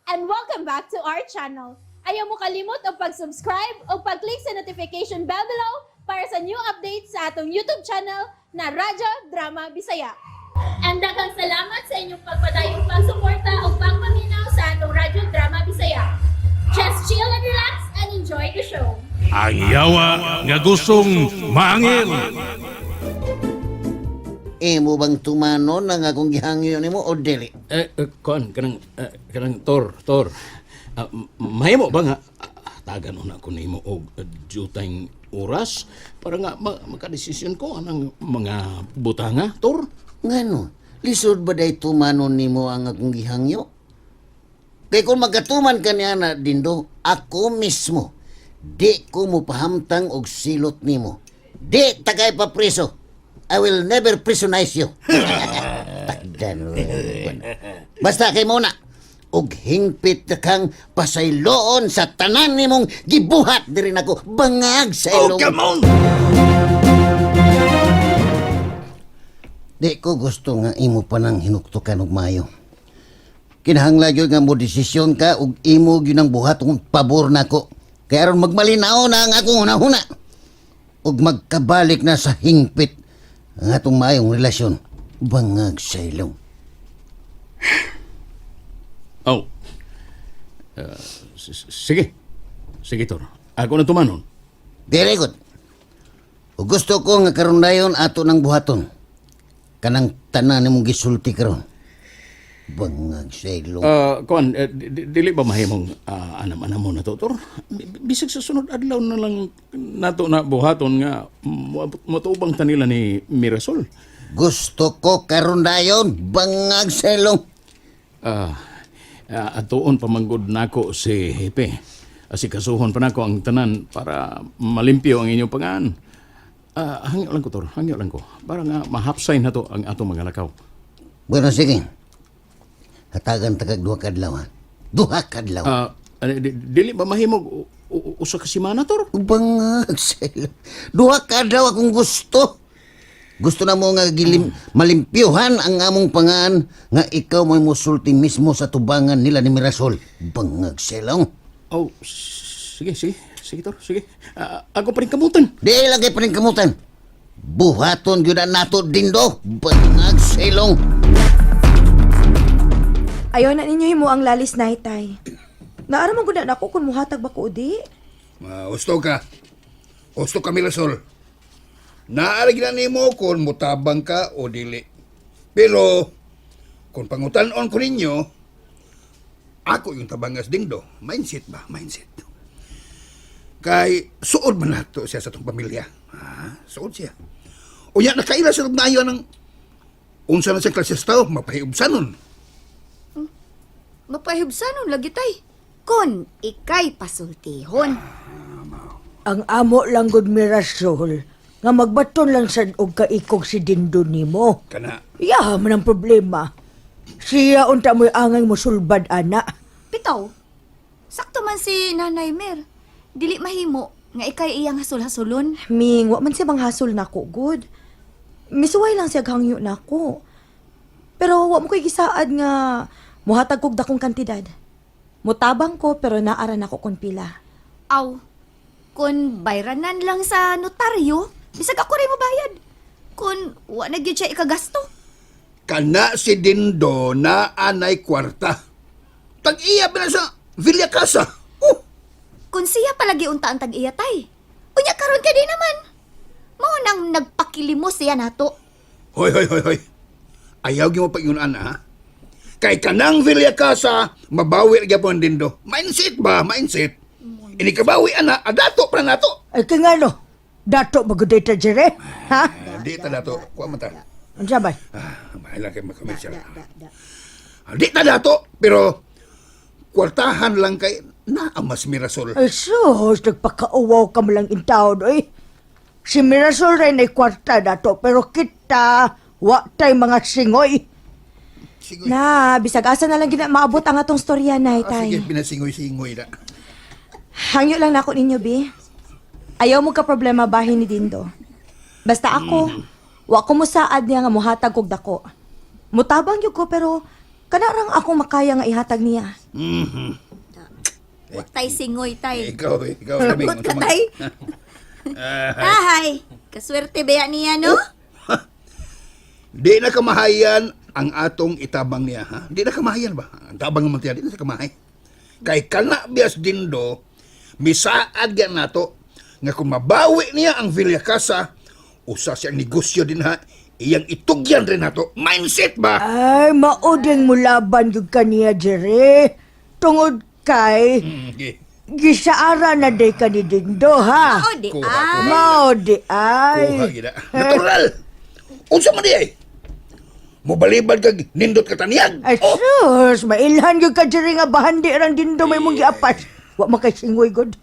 And welcome back to our channel. Ayaw mo kalimot og pag-subscribe o pag-click sa notification bell below para sa new updates sa atong YouTube channel na Radyo Drama Bisaya. And daghang salamat sa inyong pagpadayong pagsuporta o pagpaminaw sa atong Radyo Drama Bisaya. Just chill and relax and enjoy the show. Ang yawa nga gustong maangil. Imo bang tumanon ang akong gihangyo nimo o dili? Eh, kuan kanang kanang Tor, Tor. Mahimo ba nga tagan na ko nimo og jutang oras para nga makadesisyon ko anang mga butanga, Tor? Ngano? Lisod ba day tumanon nimo ang akong gihangyo? Kay kung magkatuman ka niya na, Dindo, ako mismo, di ko mo pahamtang og silot nimo. Di takay pa preso. I will never prisonize you. Takdan. Basta kay mo na, og hingpit na kang pasayloon sa tanan nimong gibuhat diri nako bangag sa Oh, ilong. come on! Di ko gusto nga imo pa nang hinuktukan og maayo. Kinahanglan gyud nga mo desisyon ka ug imo gyud ang buhat kung pabor nako. Kay aron magmalinaw na ang akong hunahuna ug magkabalik na sa hingpit ang atong maayong relasyon. Bangag sa ilong. Oh. Sige. Sige, Tor. Ako na tumanon. Very good. Ug gusto ko nga karon dayon ato nang buhaton. Kanang tanan nimong gisulti karon. Bangag sa ilong. Kuan, dili ba mahimong anam-anam mo na to, Tor? Bisag sa sunod adlaw na lang nato na buhaton nga motubang ta nila ni Mirasol. Gusto ko karon dayon bangag sa ilong. Atuon pamanggod nako si Hepe. Asikasuhon pa nako ang tanan para malimpyo ang inyong pangan. Hangyo lang ko, Tor. Hangyo lang ko. Para nga mahapsay na to ang atong mga lakaw. Bueno, sige. Hatagan tagag duha ka adlaw, ha? Duha ka adlaw. Dili ba mahimog usa ka semana, Tor? Bangag sa ilong. Duha ka adlaw akong gusto. Gusto na mo nga gilim, malimpyuhan ang among pangan nga ikaw mo'y musulti mismo sa tubangan nila ni Mirasol. Bangag sa ilong. Oh, sige, sige. Sige, Tor. Sige. Ako pa rin kamutan. Di lagi pa rin kamutan. Buhaton gyud na nato Dindo. Bangag sa ilong. Ayaw na ninyo himo ang lalis na itay. Naara man gud na nako kung muhatag ba ko o di. Husto ka. Husto ka, Mirasol. Naarag na nimo kung mutabang ka o dili. Pero, kung pangutan-on ko ninyo, ako yung tabangas Dingdo. Mindset ba? Mindset. Kay, suod man nato siya sa itong pamilya. Ha? Suod siya. Unya, nakaila siya og naayo ng unsa na siya klase sa tao, mapahiubsanon. Mapahibsanon lagi tay. Kon ikay pasultihon. Ang amo lang gud Mirasol nga magbaton lang sad og kaikog si Dindo nimo. Kana, Iya man ang problema. Siya unta mo'y angay mosulbad ana. Pitaw. Sakto man si Nanay Mer. Dili mahimo nga ikay iyang hasul-hasulon. Ming, wa man siya bang hasol nako gud. Misuway lang siya hangyo nako. Pero wa mo ko'y gisaad nga muhatag kog dakong kantidad. Mutabang ko pero naara nako kon pila. Aw. Kon bayranan lang sa notaryo, bisag ako rin mobayad. Kon wa na gyud siya ikagasto. Kana si Dindo na anay kwarta. Tag-iya ba na sa Villa Casa? Oh, Kun siya palagi unta ang tag-iya tay. Unya karon ka di naman. Mao nang nagpakilimos siya nato. Hoy, hoy, hoy, hoy. Ayaw gyud mo pag-iunan, ha? Kay kanang Villa Casa, mabawi gyapon Dindo. Mindset ba? Mindset. Ini kabawi ana, adato pa na nato. Ay kay ngano? Dato ba gud ta dire? Ha? Di ta dato, kuha man ta. Unsa ba? Mahal lang kay makomersyal. Di ta dato, pero kwartahan lang kay naamas Mirasol. Ay sus, nagpakauwaw ka mo lang intawon oy. Si Mirasol rin ay kwarta dato pero kita wa tay mga singoy. Singoy. Na, bisag asa na lang gina maabot ang atong storya na Ah, sige, itay. pinasingoy-singoy na. Hangyo lang nako ninyo, bi. Ayaw mo ka problema bahin ni Dindo. Basta ako, wa ko mosaad niya nga muhatag kog dako. Mutabang gyud ko pero Kana rang ako makaya nga ihatag niya. Tay singoy tay. Ikaw, ikaw. Sabot ka tay. Ahay, kaswerte ba niya no? Di na kamahayan ang atong itabang niya, ha? Di na kamahayan ba? Ang tabang naman tiya, di na siya kamahay. Kay kana bias dindo, misaad yan nato, nga kung mabawi niya ang Villa Casa, usa siyang negosyo din ha, iyang itugyan rin nato. Mindset ba? Ay, mauding mo laban gyud kaniya, Jerry. Tungod kay, Okay. gisaara na day ka ni Dindo, ha? Mao di Kuha, ay. kuha. Mao di ay. Kuha gina. Natural! Unsa man di ay? Mobalibad kag nindot kataniyag. Ay, Oh, sus, mailhan gyud ka, Jerry, nga bahandi rang Dindo may mong giapas. Wa man kay singoy god.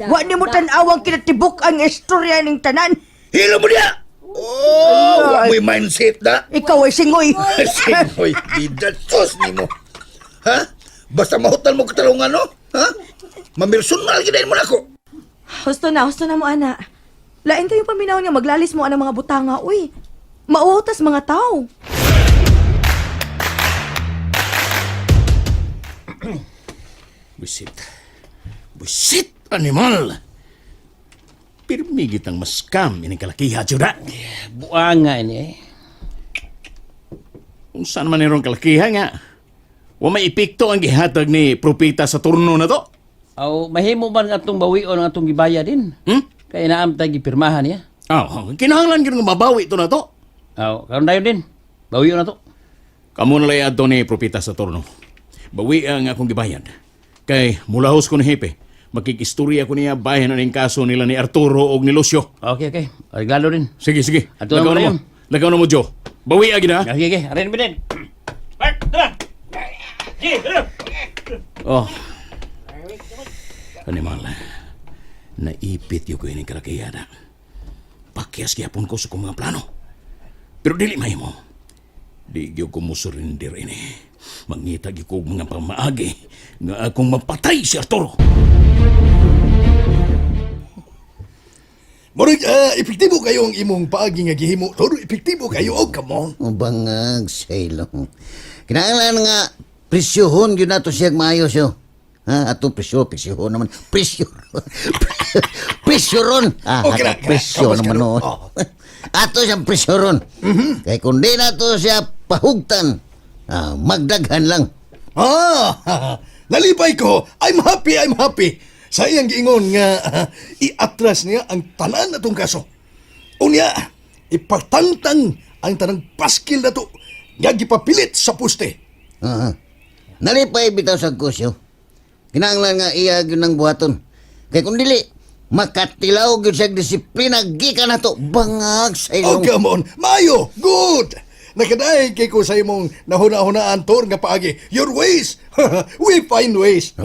Wa nimo tan-awang kinatibuk ang istorya ning tanan. hilo mo diya! Oh, wa mo'y mindset na. Ikaw ay singoy. Singoy, bida sus nimo. Ha? Basta mahutan mo katalungan, no? Ha? Mamirsunal gid mo nako. Husto na mo, ana. Lain kayong paminaw nga maglalis mo anang mga butanga, uy. Mauutas mga tao. Buisit. Buisit, animal! Pirmi gitang maskam ining kalakiha, Juda. Buanga ini eh. Unsa naman nirong kalakiha nga? Wa may epekto ang gihatag ni Propeta sa turno na to. Aw, mahimo man nga atong bawion ang atong gibaya din. Hmm? Kay naam tay gipirmahan niya. Ah, kinahanglan gyud nga mabawi to na to. Aw, karon dayon din. Bawion na to. Kamo na lay adto ni Propeta sa turno. Bawi ang akong gibayad. Kay mulahos ko ni Hepe. Makikistorya ko niya bahin na ning kaso nila ni Arturo og ni Lucio. Okay, okay. Reglado din. Sige, sige. Adto na Lagaw mo na mo. dayon. Lagaw na mo, Joe. Bawi agi na. Okay, okay. Arin din. Oh. Animal. Naipit yung ko ining kalakiyada. Pakyas gyapon ko sa kong mga plano. Pero dili mahimo. Di gyud ko musurrender ini. Mangita gyud ko og mga pamaagi nga akong mapatay si Arturo. Murag epektibo kayo ang imong paagi nga gihimo, Toro. Epektibo kayo. Oh, come on. Bangag sa ilong. Kinahanglan nga presyohon gyud nato siya maayos yo. Ha, ato presyo, presyohon naman. Presyo. Presyoron. Ah, Oh, kira, ato presyo kira. naman noon. Oh. Ato siyang presyoron. Kay kung di nato siya pahugtan, ah, magdaghan lang. Ah, nalipay ko. I'm happy, I'm happy. Sa iyang giingon nga iatras niya ang tanan natong kaso. Unya, ipagtangtang ang tanang paskil na to nga gipapilit sa puste. Aha. Nalipay bitaw sa kusyo. Kinahanglan nga iya gyud ng buhaton. Kay kung dili, makatilaw gyud siya disiplina gikan nato bangag sa Oh, ilong. come on. Mayo, good. Nakadaig kay ko sa imong nahuna-hunaan tor nga paagi. Your ways. We find ways.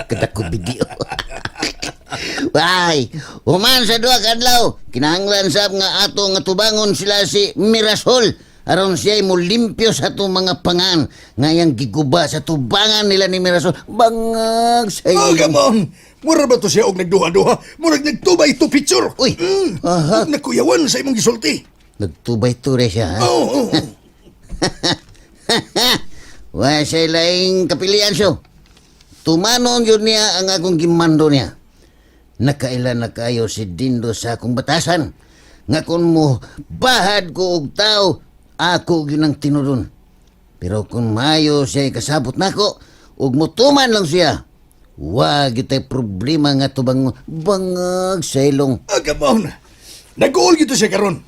Kadako video. Ay, human sa duha ka adlaw, kinahanglan sab nga ato nga tubangon sila si Mirasol aron siya mo limpyo sa atong mga pangan nga iyang giguba sa tubangan nila ni Mirasol. Bangag sa Oh, ilong. come on. Mura ba to siya og nagduha-duha? Murag nagtubay to picture. Uy, aha. Ug nakuyawan sa imong gisulti. Nagtubay ture siya. Ha? Oh, oh, oh. Wa siya laing kapilian siya. Tumanon yun niya ang akong gimando niya. Nakailan na kayo si Dindo sa akong batasan. Nga kung mo bahad ko og tao, ako yun ang tinudon. Pero kung mayo siya kasabot nako, ug mutuman lang siya, wa gyud problema nga tubang bangag sa ilong. Ah, come on. Nag-goal gito siya karon.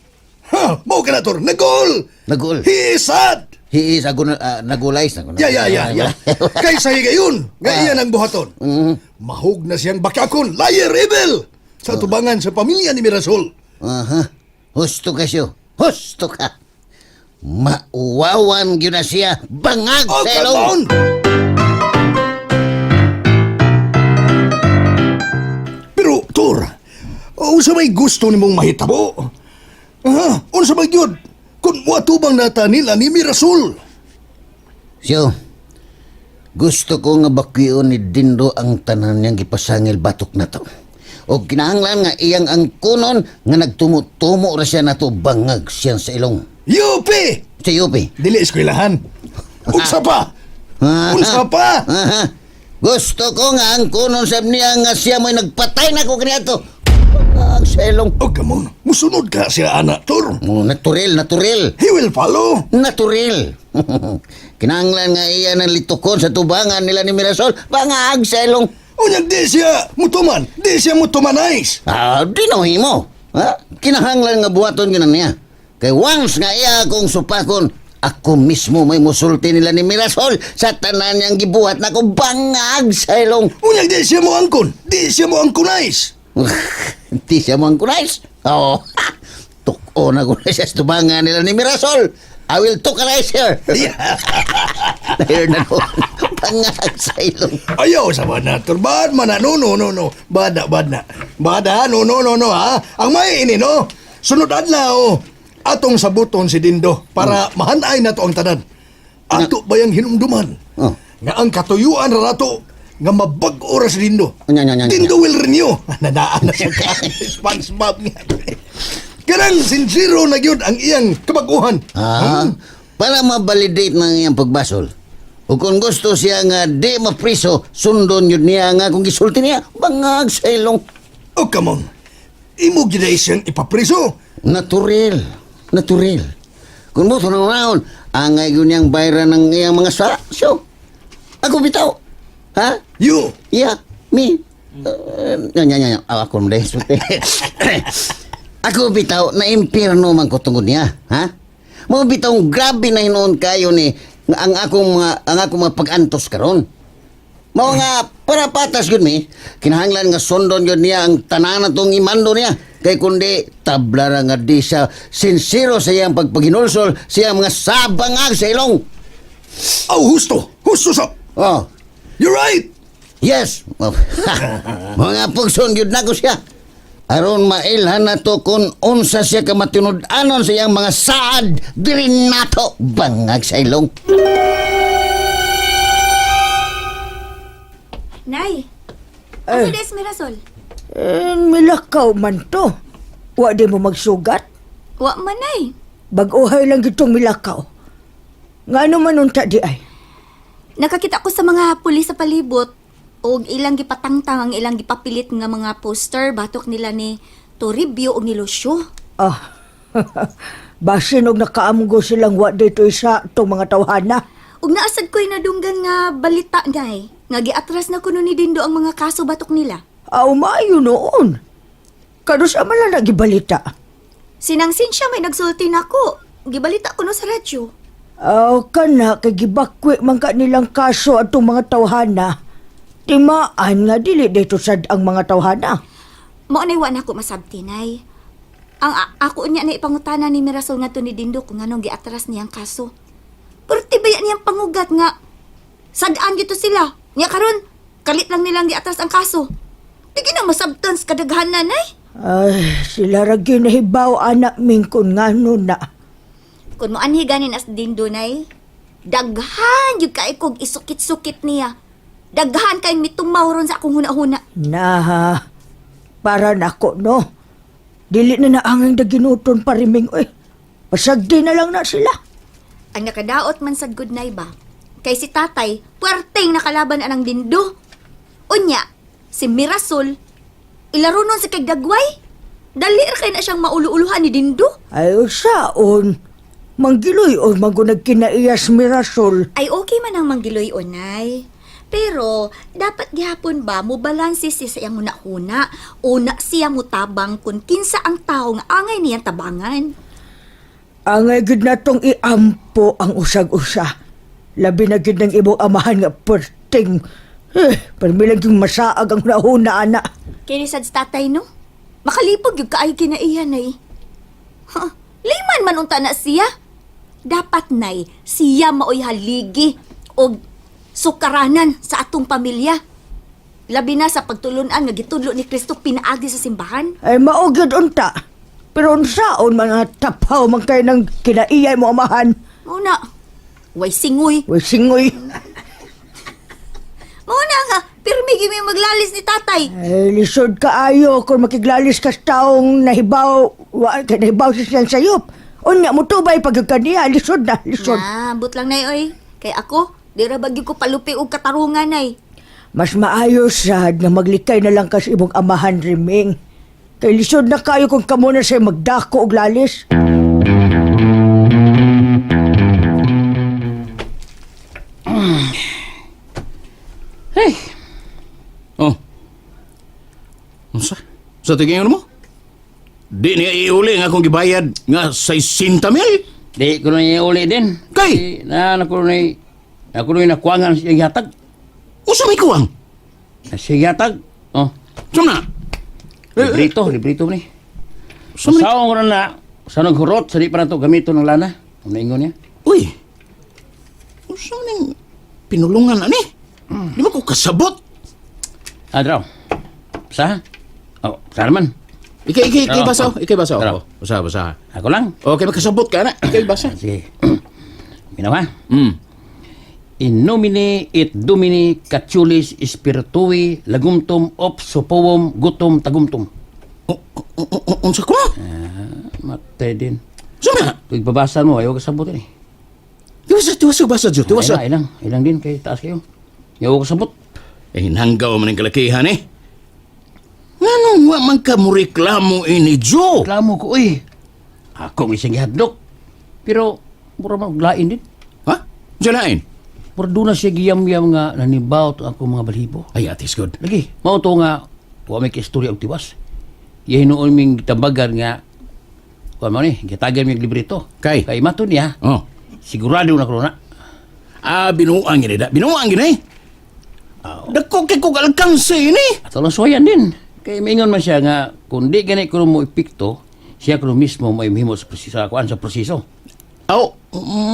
Ha, mao ka na tor. Nag-goal. Nag-goal. He is sad. He is ako nagulay na. Yeah. Kay sa higayon, nga iyan ang buhaton. Mahug na siyang bakakon, liar, rebel. Sa tubangan sa pamilya ni Mirasol. Aha. Husto ka siyo. Husto ka. Mauwawan gyud na siya. Bangag Oh, sa come ilong. on! Pero, Tor, unsa may gusto nimong mahitabo? Ha? Unsa may gyud? Kung muatubang nata nila ni Mirasol. Siyo, gusto ko nga bakyon ni Dindo ang tanan niyang gipasangil batok na to. O kinahanglan nga iyang ang kunon nga nagtumo-tumo ra siya nato bangag siya sa ilong. UP! Sa UP. Dili eskwelahan. Unsa pa? Unsa pa? Aha. Gusto ko nga ang kunon sab niya nga siya mo'y nagpatay na ko kaniadto. Ang selong. Oh, come on. Musunod ka siya, anak, Tor. Oh, natural, natural. He will follow. Natural. Kinahanglan nga iya ng litukon sa tubangan nila ni Mirasol. Bangag sa ilong. Unyag di siya mutuman. Di siya mutumanize. Ah, di na mo. Ha? Kinahanglan nga buhaton yun na niya. Kay once nga iya akong supakon, ako mismo may musulti nila ni Mirasol sa tanan niyang gibuhat na ko bangag sa ilong. Unyag di siya mo angkon. Di siya mo angkonais. Di siya mo angkonais. Oo. Tuko na ko na siya sa tubangan nila ni Mirasol. I will tokanize her. Yeah. Here na noon. Bangag sa ilong. Ayaw sa bana, Tor. Bad man na. No, no, no, no. Bad na, bad na. Bad ha? No, no, no, no, ha? Ang may ini, no? Sunod adlaw, atong sabuton si Dindo para mahanay na to ang tanan. Ato ba yung hinumduman? Oh. Nga ang katuyuan ra nato nga mabag-o ra si Dindo. Nya, nya, nya, nya. Dindo will renew. Nanaan na siya ka. SpongeBob nga. Kanang sincero na gyud ang iyang kabaguhan. Ah, para ma-validate ng iyang pagbasol. O kung gusto siya nga di mapriso, sundon yun niya nga kung gisulti niya, bangag sa ilong. Oh, come on. Imo gyud ay siyang ipapriso. Natural. Natural. Kung mo tunong angay yun niyang bayran ng iyang mga sala. So, ako bitaw. Ha? You. Yeah, me. Nya, nya, nya. Ah, ako mo dahil. Ako bitaw, na impierno man ko tungod niya. Ha? Mo bitaw, grabe na hinuon kayo ni nga ang akong mga pag-antos karon. Mao nga para patas gyud mi, kinahanglan nga sundon gyud niya ang tanan natong imando niya. Kay kundi tabla ra nga di siya sinsero sa iyang pagpaginulsol sa iyang mga sabangag sa ilong. Oh, husto. Husto sa. Oh, You're right. yes. Mga pugson gyud nako siya. Aron mailhan nato kung unsa siya ka matinud-anon sa iyang mga saad diri nato bangag sa ilong. Nay, asa des Mirasol? Eh, milakaw man to. Wa di mo magsugat. Wa man, nay. Bag-uhay lang gitong milakaw. Nga ano man unta di ay. Nakakita ko sa mga pulis sa palibot og ilang gipatangtang ang ilang gipapilit nga mga poster batok nila ni Toribio og ni Lucio. Ah, basin og nakaamgo silang wa dito isa tong mga tawhana. Ug naasad ko'y nadunggan nga balita nay nga giatras na kuno ni Dindo ang mga kaso batok nila. Aw, maayo noon. Kanus ama lang nagibalita. Sinang siya may nagsulti nako. Gibalita kuno sa radyo. Aw, kana kay gibakwi man ka nilang kaso atong mga tawhana. Timaan nga dili dito sad ang mga tawhana. Mao nay wa na ako masabti nay. Ang ako unya na ipangutana ni Mirasol ngadto ni Dindo kung anong giatras niyang kaso. Pero tibaya niyang pangugat nga sadaan dito sila. Nya karon kalit lang nilang giatras ang kaso. Di na masabtan sa kadaghanan nay. Ay, sila ra gyud nahibaw anak ming kun ngano na. Kung moanhi ganin as Dindo nay, daghan gyud kay kog isukit-sukit niya. Daghan kay mitumaw ron sa akong huna-huna. Na, para nako no. Dili na naanging daginuton pa riming oy. Pasagdi na lang na sila. Ang nakadaot man sad good night ba? Kay si tatay, puwerteng nakalaban anang dindo. Unya, si Mirasol, ilaro nun si kay Dagway. Dali ra kay na siyang maulu-uluhan ni Dindo. Ay, saon. Manggiloy o magunag kinaiyas Mirasol. Ay okay man ang manggiloy onay. Pero dapat gihapon ba mo balanse siya sa iyang huna-huna. Una siya mutabang kung kinsa ang tao nga angay niyang tabangan. Angay gid na tong iampo ang usag-usa. Labi na gid ng imong amahan nga perting. Eh, permi lang yung masaag ang nahuna, ana. Kini sad sa tatay no? Makalipog gyud kaayo kinaiyan nay. Ha, layman man unta na siya. Dapat nay siya maoy haligi og sukaranan sa atong pamilya. Labi na sa pagtulunan nga gitudlo ni Kristo pinaagi sa simbahan. Ay, mao gyud unta. Pero unsaon mga tapaw man kayo ng kinaiyay mo amahan. Mao na. Way singoy. Uy, singoy. Mao na nga pirmi gyud may maglalis ni tatay. Ay, lisod kaayo kung makiglalis ka sa taong nahibaw, wa, kay nahibaw sa siyang sayop. Unya mo tubay pag kaniya, lisod na, lisod. Na, but lang nay oy. Kay ako, di ra ba gyud ko palupi og katarungan ay. Mas maayo sad nga maglikay na lang kas imong amahan, Riming. Kay lisod na kayo kung kamo na siya magdako og lalis. Hey. Oh. Unsa? Sa tingin mo? Di niya iuli nga akong gibayad nga 60 mil? Di ko na iuli din. Kay! Di, na na ko na na ko na nakuangan siyang gihatag. Unsa may kuwang? Na siyang gihatag. Oh, Sum na? librito, librito ni. Sum na? Saong ko na na sa naghurot sa di pa na to gamiton ng lana. Ang naingon niya. Uy. Unsa ning pinulungan ani? Di ba ko kasabot? Ah, draw. Sa? Oh, sa naman. Ikay ikay ikay Oo. basa, oh. Ikay basa. Tara. Oh. Basa, basa. Ako lang. Okay, makasabot ka na. Ikay basa. Sige. Minaw ha. In nomine et Domini Cachulis Spiritui Lagumtum op Sopoum Gutum Tagumtum. Unsa ko? Matay din. Sum na? Tuwing babasa mo, ayaw kasabot eh. Tiwasa, tiwasa, basa, Jo. Tiwasa. Ilang, ilang, ilang din kay taas kayo. Ayaw kasabot. Eh, nanggaw man ang kalakihan eh. Nganong wa man ka mo reklamo ini, Jo? Reklamo ko, uy. Ako ang isang gihadlok. Pero, mura man og lain din. Ha? Diyan lain? Mura doon na siya giyam-yam nga nanibaw to ako mga balhibo. Ay, atis good. Lagi, mao to nga, wa may kaistorya og tiwas. Iya hinuon ming gitambagan nga, kuan mo ni, gitagan ming librito. Kay? Kay mato niya, Oh. sigurado na ko na. Ah, binuang gini da. Binuang gini. Dako kay kog alkanse ini. Ato lang suwayan din. Kay maingon man siya nga, kung di gani ko mo epekto, siya ko mismo may mahimo sa proseso, sa kuan sa proseso. Aw,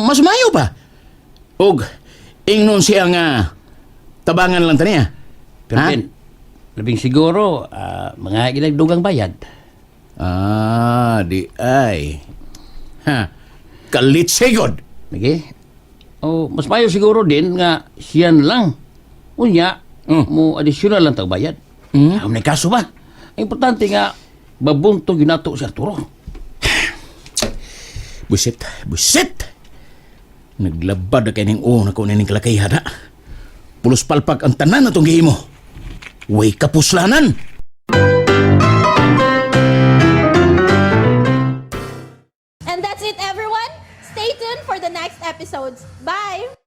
mas mayo pa. Og ingnon siya nga tabangan lang taniya. Pero Ha? din, labing siguro, mga ilang dugang bayad. Ah, di ay. Ha. Kalit sigod. Lagi. O, mas mayo siguro din nga siyan lang. Unya, mo additional lang tag bayad. May kaso ba? Ang importante nga, babuntog yun nato si Arturo. Busit, busit. Naglabad na kay ning uo na ko ning kalakay hada. Pulos palpak ang tanan na itong gihimo. Way kapuslanan. And that's it, everyone. Stay tuned for the next episodes. Bye!